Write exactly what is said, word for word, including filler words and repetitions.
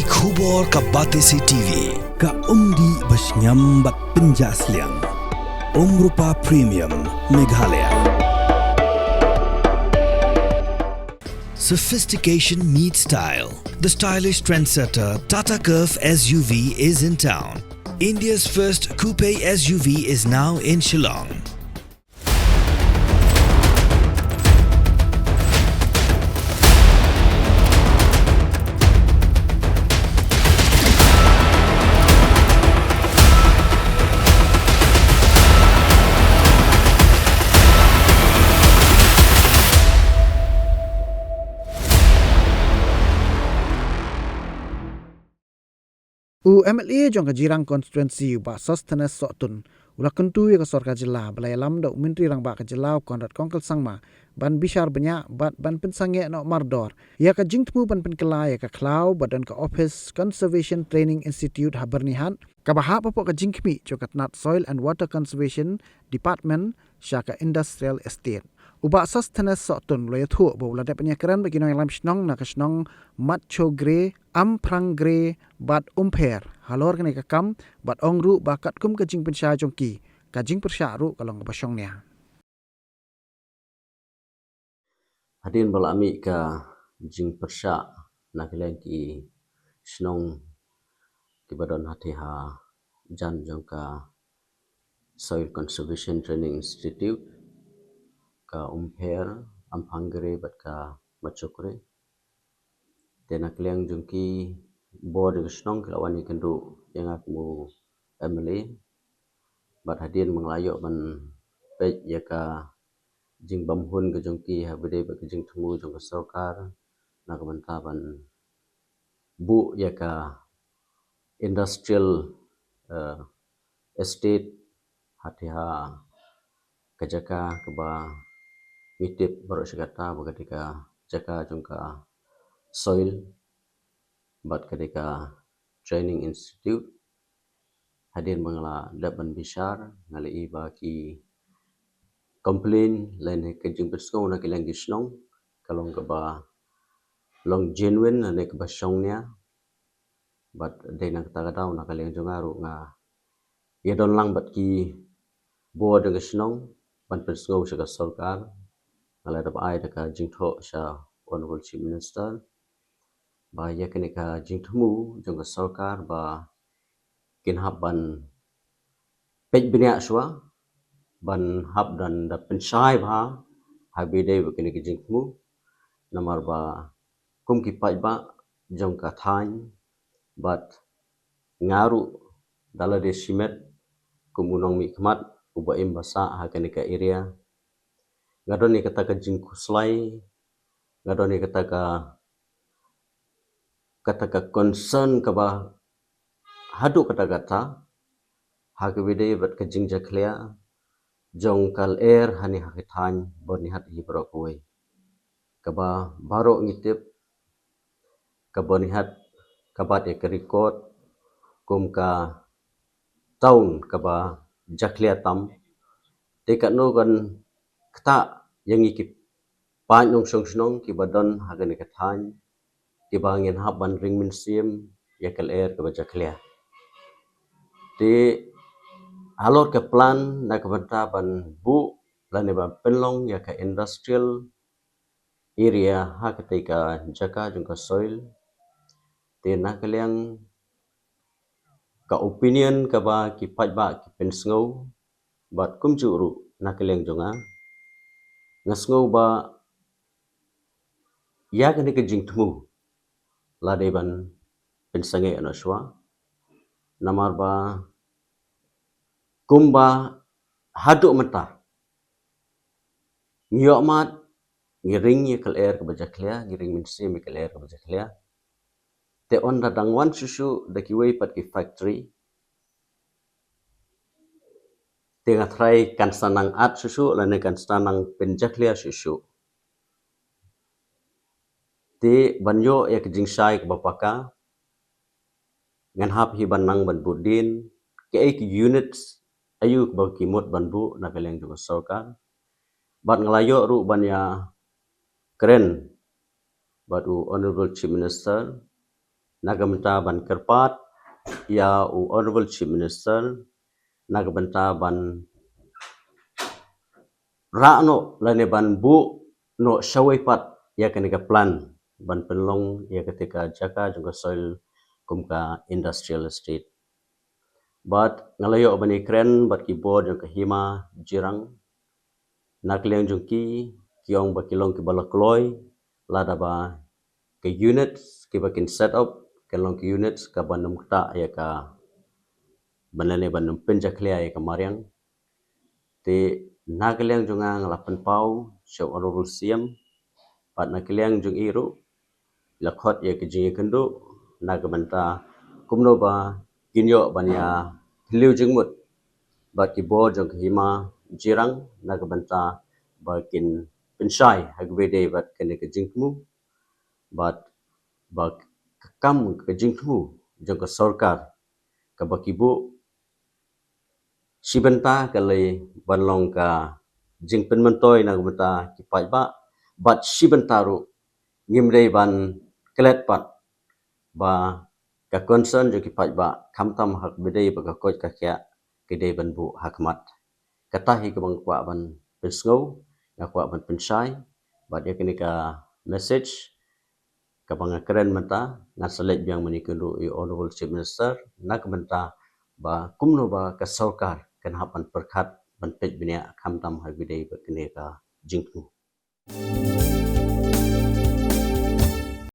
Khubor ka Batesi T V, ka umdih ba shngiam bad pynjah sliang. Umrupa Premium, Meghalaya. Sophistication meets style. The stylish trendsetter Tata Curvv S U V is in town. India's first coupe S U V is now in Shillong. U M L A jong ka Jirang Constituency, u Bah Sosthenes Sohtun, u la kyntu ïa ka sorkar jylla ba la ïalam da u Myntri Rangbah ka jylla, u Conrad Kongkal Sangma, ban bishar bniah bad ban pynsangeh noh mardor ïa ka jingthmu ban pynkylla ïa ka khlaw ba don ka Office Conservation Training Institute ha Byrnihat, kaba hap hapoh ka jingkhmih jong ka tnat Soil and Water Conservation Department sha ka Industrial Estate. U Bah Sosthenes Sohtun u la ïathuh ba u la dep ban ïakren bad ki nongïalam shnong na ka shnong Matchogre, Amphrangre bad Umpher halor kane ka kam, bad ong ruh ba katkum ka jingpynshai jong ki, ka jingpyrshah ruh ka long kaba shongnia. Hadien ba la mih ka jingpyrshah na ka liang ki shnong kiba don hathie hajan jong ka Soil Conservation Training Institute, ka Umpher, Amphrangre bad ka Matchogre. Te na ka liang jong ki bor jong ka shnong ki la wan ïakynduh ïa nga kum u M L A. Bad hadien ba nga la ïoh ban peit ïa ka jingbymhun ka jong ki ha kaba ïadei bad ka jingthmu jong ka sorkar na ka bynta ban buh ïa ka industrial, eh, estate hathie ha ka jaka kaba ngi tip baroh shi katta ba ka dei ka jaka jong ka soil bad ka dei ka training institute. Hadien ba nga la dep ban bishar, nga la ïohi ba ki complain lane ka jingpynsngew na ka liang ki shnong ka long kaba long genuine lane kaba shongnia. Bad dei na kata ka daw na ka liang jong nga ruh nga ïadon lang bad ki bor jong ka shnong ban pynsngew sha ka sorkar. Nga la dep ai da ka jingthoh sha Honorable Chief Minister ba ïa kane ka jingthmu jong ka sorkar ba kin hap ban peit bniah shuwa, ban hap ban da pynshai bha ha kaba ïadei bad kane ka jingthmu. Namar ba kum ki paidbah jong ka thaiñ bad nga ruh da lade shimet kum u nongmihkhmat uba im ba sah ha kane ka area, nga don ïa kata ka jingkhuslai, nga don ïa kata ka, kata ka concern kaba haduh katta katta ha kaba ïadei bad ka jingjakhlia jong ka lyer hangne ha ka thaiñ Byrnihat hi baroh kawei. Kaba baroh ngi tip ka Byrnihat ka bat ïa ka record kum ka town kaba jakhlia tam. Te katno kan ktah ïa ngi ki paid nongshong shnong kiba don ha kane ka thaiñ kiba ngin hap ban ring mynsiem ïa ka lyer kaba jakhlia. Te halor ka plan na ka bynta ban buh lane ban pynlong ïa ka industrial area ha katei ka jaka jong ka soil. Te na ka liang ka opinion kaba ki paidbah ki pynsngew bad kumjuh ruh na ka liang jong nga, nga sngew ba ïa kane ka jingthmu la dei ban pynsangeh noh shuwa. Namar ba kumba haduh mynta ngi ïohmad ngi ring ïa ka lyer kaba jakhlia, ngi ring mynsiem ïa ka lyer kaba jakhlia. Te ynda dang wan shuh shuh da kiwei pat ki factory, te nga tharai kan sa nang at shuh shuh lane kan sa nang pynjakhlia shuh shuh. Te ban ïoh ïa ka jingshai kaba paka, ngan hap hi ban nang ban bud dien, kaei ki units aïu ba ki mut ban buh na ka liang jong ka sorkar. Bad nga la ïoh ruh ban ïakren bad u Honorable Chief Minister na ka bynta ban kyrpad ïa u Honorable Chief Minister na ka bynta ban rah noh lane ban buh noh shawei pat ïa kane ka plan ban pynlong ïa kata ka jaka jong ka soil kum ka industrial estate. Bad nga la ïoh ban ïakren bad ki bor jong ka Hima Jirang, na ka liang jong ki, ki ong ba ki long kiba la kloi lada ba ka unit kiba kin set up kan long ki unit kaba nym ktah ïa ka ban lane ban nym pynjakhlia ïa ka mariang. Te na ka liang jong nga nga la pynpaw sha u Honorable C M bad na ka liang jong i ruh la khot ïa ka jingïakynduh na ka bynta kumno ba kin ïoh ban ïa pynliew jingmut bad ki bor jong ka Hima Jirang na ka bynta ba kin pynshai ha kaba ïadei bad kane ka jingthmu bad ba ka kam ka jingthmu jong ka sorkar kaba ki buh shi bynta ka lei ban long ka jingpynmyntoi na ka bynta ki paidbah bad shi bynta ruh ngim dei ban klet pat ba ka concern jong ki paidbah khamtam ha kaba ïadei bad ka koit ka khiah ki dei ban buh ha khmat. Kata hi kaba nga kwah ban pynsngew, nga kwah ban pynshai bad ïa kane ka message kaba nga kren mynta, nga sa leit biang ban ïakynduh ïa u Honorable Chief Minister na ka bynta ba kumno ba ka sorkar kan hap ban pyrkhat ban peit bniah khamtam ha kaba ïadei bad kane ka jingthmu.